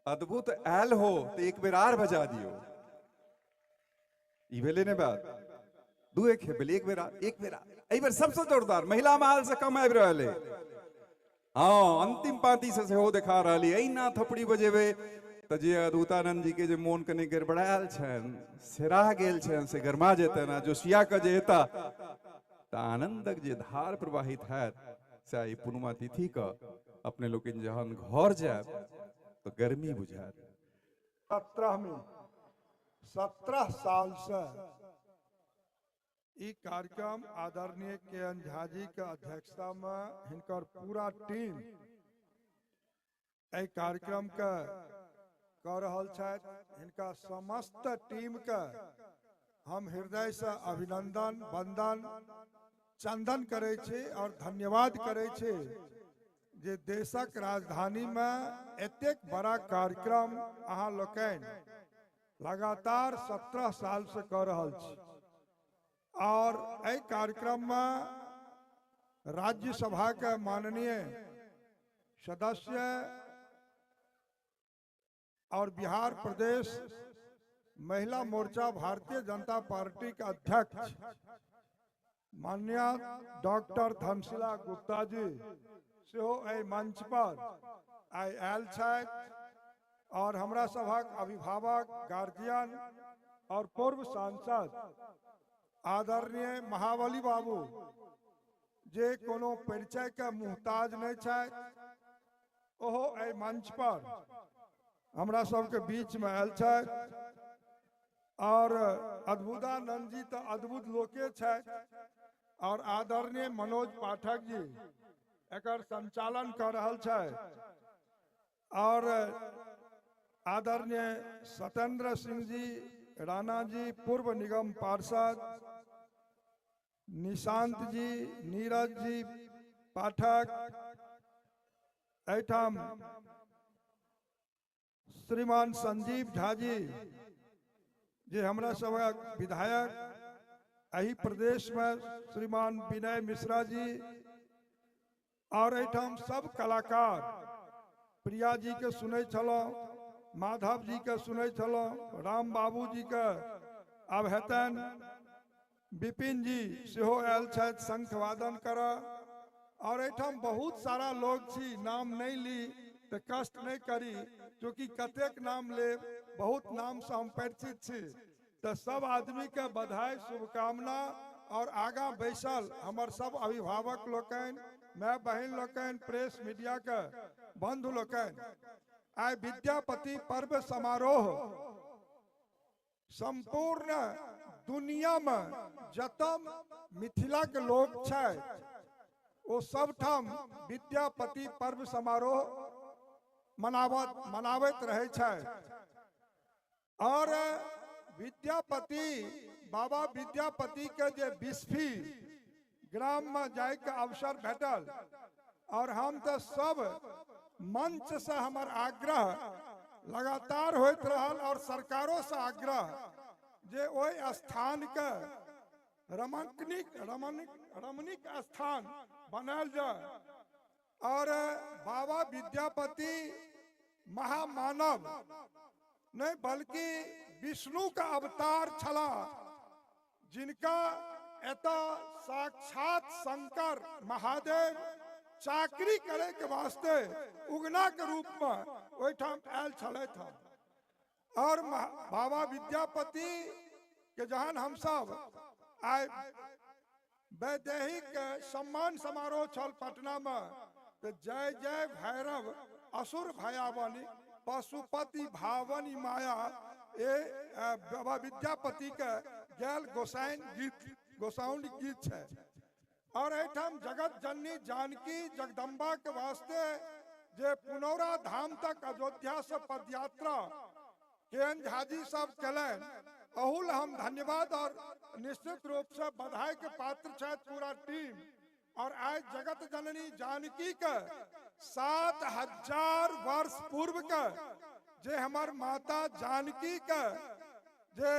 अद्भुत आयल हो तऽ एक बेर आर बजा दियौ। ई भेलै ने बात, दू एक भेलै, एक बेर एक बेर, एहि बेर सबसँ जोरदार। महिला महल से कम आबि रहल है। हाँ, अंतिम पांति से सेहो देखा रहल है। एहिना थपड़ी बजेबै तऽ जे अद्भुतानंद जी के जे मोन कनि गड़बड़ायल छनि, सेरा गेल छनि, से गरमा जेतनि, आ जोशिया के जे हेता तऽ आनंदक जे धार प्रवाहित हैत से आई पूर्णिमा तिथि के अपने लोकनि जहन घर जायब तऽ गर्मी बुझायत। 17 में 17 साल से ई कार्यक्रम आदरणीय के एन झा जी के अध्यक्षता में हिनकर पूरा टीम एहि कार्यक्रम के कऽ रहल छथि। हिनका समस्त टीम के हम हृदय से अभिनंदन, वंदन, चंदन करै छी और धन्यवाद करै छी जे देशक राजधानी में एतेक बड़ा कार्यक्रम अहाँ लोकनि लगातार 17 साल से कऽ रहल छी। और एहि कार्यक्रम में राज्यसभा के माननीय सदस्य और बिहार प्रदेश महिला मोर्चा भारतीय जनता पार्टी के अध्यक्ष माननीय डॉक्टर धनशिला गुप्ता जी सेहो एहि मंच पर आइ आयल छथि और हमरा सभक अभिभावक, गार्जियन और पूर्व सांसद आदरणीय महाबली बाबू जे कोनो परिचय के मुहताज नहीं छथि, ओहो एहि मंच पर हमरा सबके बीच में आयल छथि। और अद्भुतानंद जी तो अद्भुत लोके छथि और आदरणीय मनोज पाठक जी एकर संचालन कर रहल छथि और आदरणीय सत्येंद्र सिंह जी राणा जी पूर्व निगम पार्षद, निशांत जी, नीरज जी पाठक, एहिठाम श्रीमान संजीव झा जी जे हमरा सभक विधायक एहि प्रदेश में, श्रीमान विनय मिश्रा जी और एहिठाम सब कलाकार, प्रिया जी के सुनै छलहुँ, माधव जी के सुनै छलहुँ, राम बाबू जी के आब हेतनि, विपिन जी सेहो आयल छथि शंखवादन करऽ। और एहिठाम बहुत सारा लोग छी, नाम नहीं ली तऽ कष्ट नहीं करी, चूँकि कतेक नाम लेब, बहुत नाम से हम परिचित छी। तऽ सब आदमी के बधाई, शुभकामना और आगाँ बैसल हमर सब अभिभावक लोकनि, माय बहिन लोकनि, प्रेस मीडिया के बंधु लोकनि, आइ विद्यापति पर्व समारोह संपूर्ण दुनिया में जतम मिथिला के लोग छै ओ सबठाम विद्यापति पर्व समारोह मनाबैत रहै छै। और विद्यापति बाबा विद्यापति के जे बिस्फी ग्राम में जाय के अवसर भेटल और हम तो सब मंच से हमर आग्रह लगातार होइत रहल और सरकारों से आग्रह जे ओहि स्थान के रमणीक स्थान बनायल जाय। और बाबा विद्यापति महामानव नहीं बल्कि विष्णु का अवतार छला, जिनका एतऽ साक्षात शंकर महादेव चाकरी करे के वास्ते उगना के रूप में ओहिठाम आयल छलथि हन। और बाबा विद्यापति के जहन हम सब आइ वैदेही के सम्मान समारोह छल पटना में, तो जय जय भैरव असुर भयावनी पशुपति भावनी माया, ए बाबा विद्यापति के गैल गोसाइन गीत, गोसाउन गीत है। और एहिठाम जगत जननी जानकी जगदम्बा के वास्ते जे पुनौरा धाम तक अयोध्या से पदयात्रा के एन झाजी सब कलनि, अहुल हम धन्यवाद और निश्चित रूप से बधाई के पात्र छथि पूरा टीम। और आज जगत जननी जानकी के 7000 वर्ष पूर्व के जे हमार माता जानकी के जे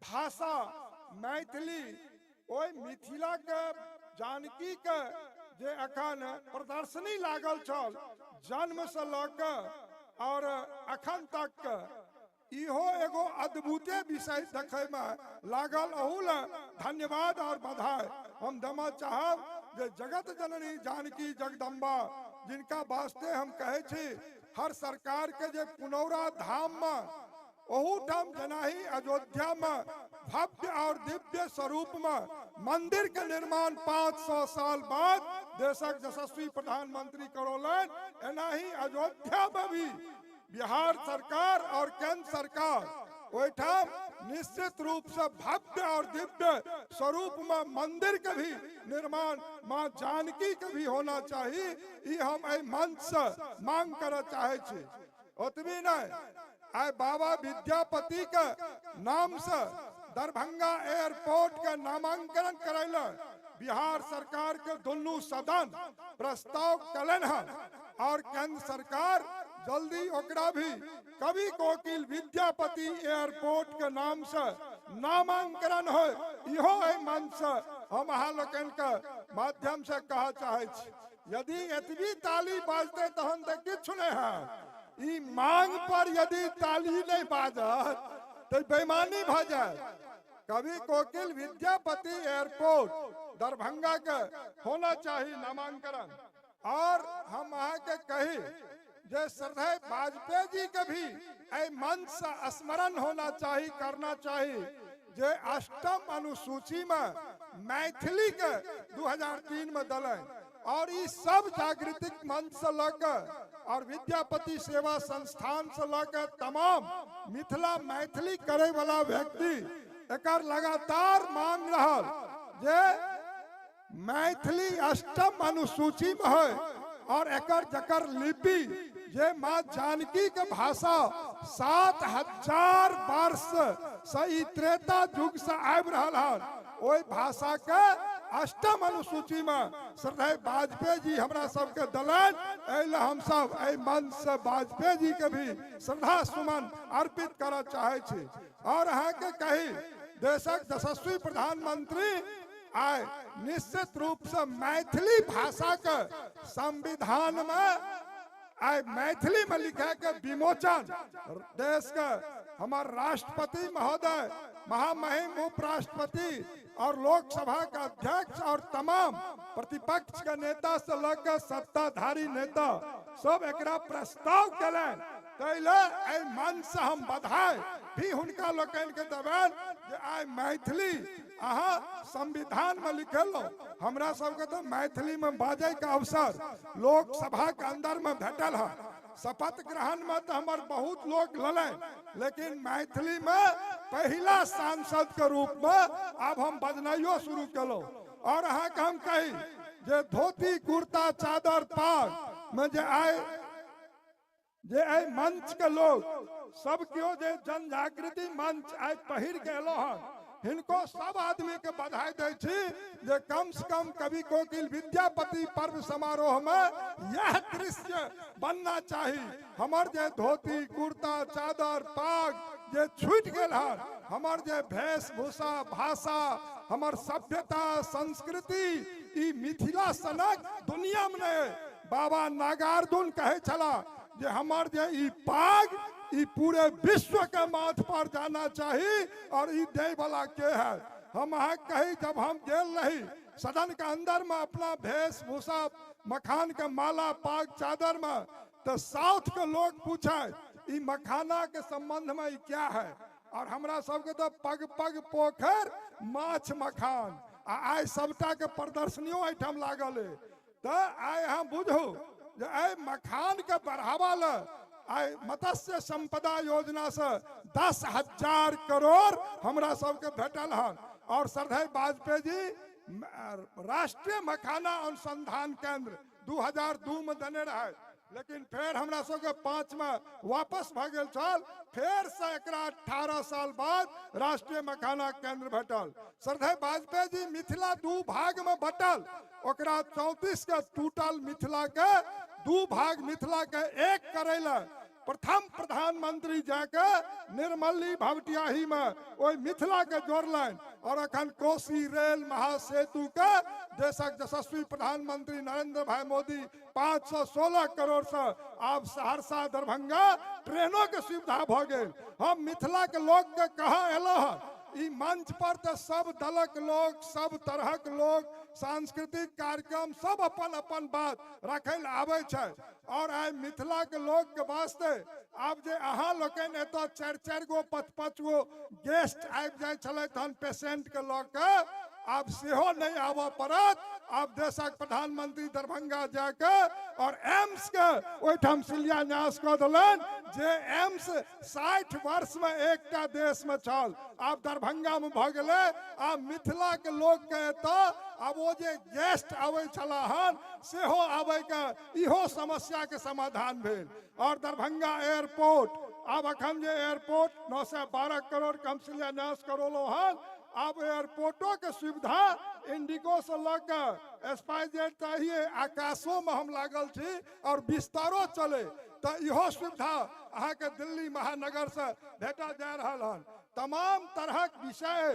भाषा मैथिली, ओहि मिथिला के जानकी के जे अखन प्रदर्शनी लागल छल जन्म से लऽ के और अखन तक इहो एगो अद्भुते विषय देखे में लागल। अहू ला धन्यवाद और बधाई हम देना चाहब जे जगत जननी जानकी जगदम्बा, जिनका वास्ते हम कहे छी हर सरकार के जे पुनौरा धाम में ओहूठाम जेनाही अयोध्या में भव्य और दिव्य स्वरूप में मंदिर के निर्माण 500 साल बाद देशक यशस्वी प्रधानमंत्री करौलनि, एनाही अयोध्या में भी बिहार सरकार और केंद्र सरकार ओहिठाम निश्चित रूप से भव्य और दिव्य स्वरूप में मंदिर के भी निर्माण माँ जानकी के भी होना चाहिए। ई हम एहि मंच से मांग करऽ चाहे छी। ओतबी नहीं, आइ बाबा विद्यापति के नाम से दरभंगा एयरपोर्ट के नामांकन करैला बिहार सरकार के दुनू सदन प्रस्ताव कलन हन और केंद्र सरकार जल्दी ओकरा भी कवि कोकिल विद्यापति एयरपोर्ट के नाम से नामांकन हो, इहो एहि मंच से हम अहाँ लोकनि के माध्यम से कह चाहे छी। यदि एतबी ताली बाजते तहन तऽ किछु नहीं है, ई मांग पर यदि ताली नहीं बाजत तो बेईमानी भ जाए। कवि कोकिल विद्यापति एयरपोर्ट दरभंगा के होना चाहिए नामांकन। और हम अहाँ के कही जे श्रद्धेय वाजपेयी जी के भी एहि मंच से स्मरण होना चाहिए, करना चाहिए जे अष्टम अनुसूची में मैथिली के 2003 में दलन और ई सब जागृतिक मंच से लऽ और विद्यापति सेवा संस्थान से लऽ तमाम मिथिला मैथिली करे वाला व्यक्ति एकर लगातार मांग रहल जे मैथिली अष्टम अनुसूची में है और एकर जकर लिपि जे माँ जानकी के भाषा 7000 वर्ष से ई त्रेता युग से आबि रहल हन, ओहि भाषा के अष्टम अनुसूची में श्रद्धेय वाजपेयी जी हमरा सबके दलन। एहि हम सब एहि मंच से वाजपेयी जी के भी श्रद्धा सुमन अर्पित करऽ चाहे छी। और अहाँके कही देशक यशस्वी प्रधानमंत्री आइ निश्चित रूप से मैथिली भाषा के संविधान में आइ मैथिली में लिखे के विमोचन देश के हमार राष्ट्रपति महोदय, महामहिम उपराष्ट्रपति और लोकसभा का अध्यक्ष और तमाम प्रतिपक्ष के नेता से लग सत्ताधारी नेता सब एकरा प्रस्ताव केलनि। ताहि एहि मंच से हम बधाई भी हुनका लोकनि के देबनि जे आइ मैथिली अहाँ संविधान में लिखेलहुँ। हमरा सबके तो मैथिली में बाजै के अवसर लोकसभा के अंदर में भेटल है। शपथ ग्रहण में तो हमर बहुत लोग ललनि, लेकिन मैथिली में पहिला सांसद के रूप में आब हम बजनाइयो शुरू केलहुँ। और अहाँके हम कही जे धोती कुर्ता चादर पाग में जे आइ जे एहि मंच के लोग सब केओ जे जन जागृति मंच आइ पहिर के एलो हन, हिनको सब आदमी के बधाई दै छी जे कम से कम कवि कोकिल विद्यापति पर्व समारोह में यह दृश्य बनना चाही। हमर जे धोती कुर्ता चादर पाग जे छूटि गेल हन, हमर जे वेशभूषा भाषा, हमर सभ्यता संस्कृति ई मिथिला सनक दुनिया में नहीं। बाबा नागार्जुन कहे छला जे हमर जे ई पाग ई पूरे विश्व के माथ पर जाना चाही और ई दे वाला के है। हम अहाँ कही जब हम गेल रही सदन के अंदर में अपना वेशभूषा मखान के माला पाग चादर में, तो साउथ के लोग पूछे ई मखाना के संबंध में ई क्या है, और हमरा सबके तो पग पग पोखर माछ मखान आ आइ सबटा के प्रदर्शनियों एहिठाम लागल है। तो आइ अहाँ बुझू जे एहि मखान के बढ़ावा ल आइ मत्स्य संपदा योजना से 10,000 करोड़ हमरा सबके भेटल हन। और श्रद्धेय वाजपेयी जी राष्ट्रीय मखाना अनुसंधान केंद्र 2002 में देने रहे, लेकिन फिर हमरा सबके 5 में वापस भऽ गेल छल। फेर से एकरा 18 साल बाद राष्ट्रीय मखाना केंद्र भेटल। श्रद्धेय वाजपेयी जी मिथिला 2 भाग में बटल, ओकरा 34 के टूटल मिथिला के 2 भाग मिथिला के एक करे ला प्रथम प्रधानमंत्री जाके निर्मली भवटियाही में ओहि मिथिला के जोड़लनि और अखन कोसी रेल महासेतु के देशक यशस्वी प्रधानमंत्री नरेंद्र भाई मोदी 516 करोड़ से आब सहरसा दरभंगा ट्रेनों के सुविधा भ गेल। हम मिथिला के लोग के कहा एलो हन, ई मंच पर तो सब दलक लोग, सब तरहक लोग, सांस्कृतिक कार्यक्रम सब अपन अपन बात रखै लए आबै छै। और आइ मिथिला के लोग के वास्ते आब जे अहाँ लोकनि एतऽ 4-4 गो 5-5 गो गेस्ट आबि जाइ छलै तहन पेशेंट के लऽ के, आब सेहो नहि आबऽ पड़त। आब देशक प्रधानमंत्री दरभंगा जाके और एम्स के ओहिठाम शिलान्यास कऽ देलनि, जे एम्स 60 वर्ष में एकटा देश में छल, आब दरभंगा में भऽ गेलै। आब मिथिला के लोग के एतऽ आब ओ जे गेस्ट आबै छलाह हन सेहो आबै के इहो समस्या के समाधान भेल। और दरभंगा एयरपोर्ट, आब अखन जे एयरपोर्ट 912 करोड़ के हम शिलान्यास करौलहुँ हन, आब एयरपोर्टो के सुविधा इंडिगो से लऽ के स्पाइस जेट तऽ आकाशो में हम लागल छी और विस्तारो चले, तऽ इहो सुविधा अहाँके दिल्ली महानगर से भेटल जा रहल हन। तमाम तरहक विषय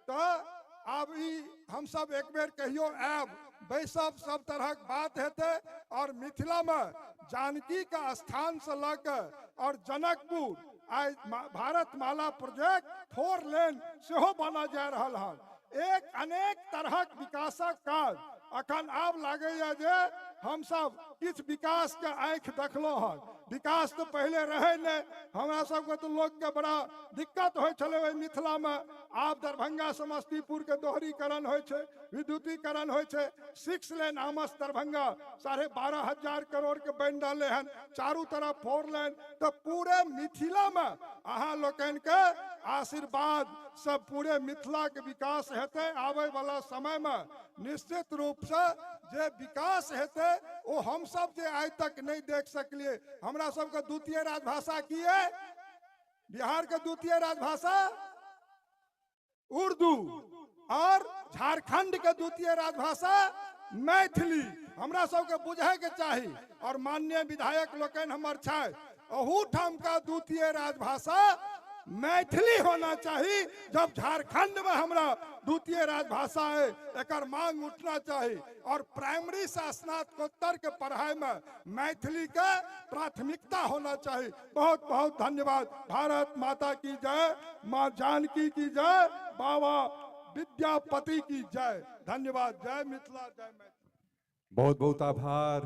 तऽ आब ई हमसब एक बेर कहियो आयब बैसब, सब तरहक बात हेतै। और मिथिला में जानकी का स्थान से लऽ के और जनकपुर आइ भारत माला प्रोजेक्ट 4 लेन सेहो बनल जा रहल हन। एक अनेक तरहक विकासक काज अखन आब लागैया जे हमसब किछु विकास के आँखि देखलहुँ हन। विकास तऽ पहिले रहै नहि, हमरा सबके तऽ लोकके बड़ा दिक्कत होइ छलै ओहि मिथिलामे। आब दरभंगा समस्तीपुर के दोहरीकरण होइ छै, विद्युतीकरण होइ छै, 6 लेन आमस दरभंगा 12,500 करोड़ के बनि रहलै हन, चारू तरफ 4 लेन। तऽ पूरे मिथिलामे अहाँ लोकनिके आशीर्वाद से पूरे मिथिला के विकास हेतै। आबै वाला समय में निश्चित रूप से जे विकास हेतै ओ हमसब जे आइ तक नहीं देख सकलिए। हमरा सबके द्वितीय राजभाषा की है? बिहार के द्वितीय राजभाषा उर्दू और झारखंड के द्वितीय राजभाषा मैथिली। हमरा सबके बुझे के चाही। और माननीय विधायक लोकनि हमर छथि, अहू ठाम का द्वितीय राजभाषा मैथिली होना चाही। जब झारखंड में हमरा द्वितीय राजभाषा है, एकर मांग उठना चाही। और प्राइमरी से स्नातकोत्तर के पढ़ाई में मैथिली के प्राथमिकता होना चाहिए। बहुत बहुत धन्यवाद। भारत माता की जय, माँ जानकी की जय, बाबा विद्यापति की जय। धन्यवाद। जय मिथिला, जय मैथिली। बहुत बहुत आभार।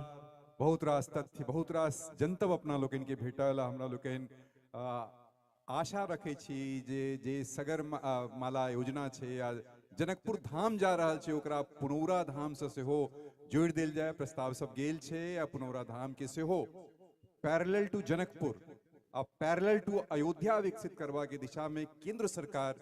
बहुत रास तथ्य, बहुत रास जनतब अपना लोकनि के भेटल। हमरा लोकनि आशा रखै छी जे जे सगर माला योजना छै या जनकपुर धाम जा रहल छै, ओकरा पुनौरा धाम से सेहो जोड़ि देल जाय। प्रस्ताव सब गेल छै आ पुनौरा धाम के सेहो पैरेलल टू जनकपुर आ पैरेलल टू अयोध्या विकसित करबा के दिशा में केंद्र सरकार,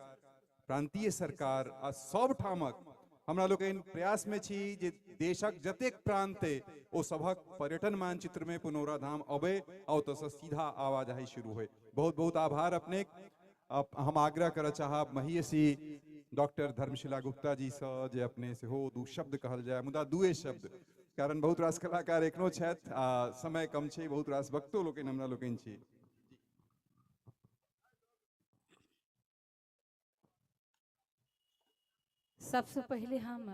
प्रांतीय सरकार आ सब ठामक हमरा लोकनि प्रयास में छी जे देशक जतेक प्रांत अइ ओ सभक पर्यटन मानचित्र में पुनौरा धाम अबै आ ओतऽसँ सीधा आवाजाही शुरू होय। बहुत बहुत आभार अपने। हम आग्रह करऽ चाहब महिषी डॉक्टर धर्मशिला गुप्ता जी सँ जे अपने सेहो 2 शब्द कहल जाय, मुदा 2 शब्द, कारण बहुत रास कलाकार एखनो छथि आ समय कम छै, बहुत रास वक्तो लोकनि हमरा लोकनि छी। सबसे पहले हम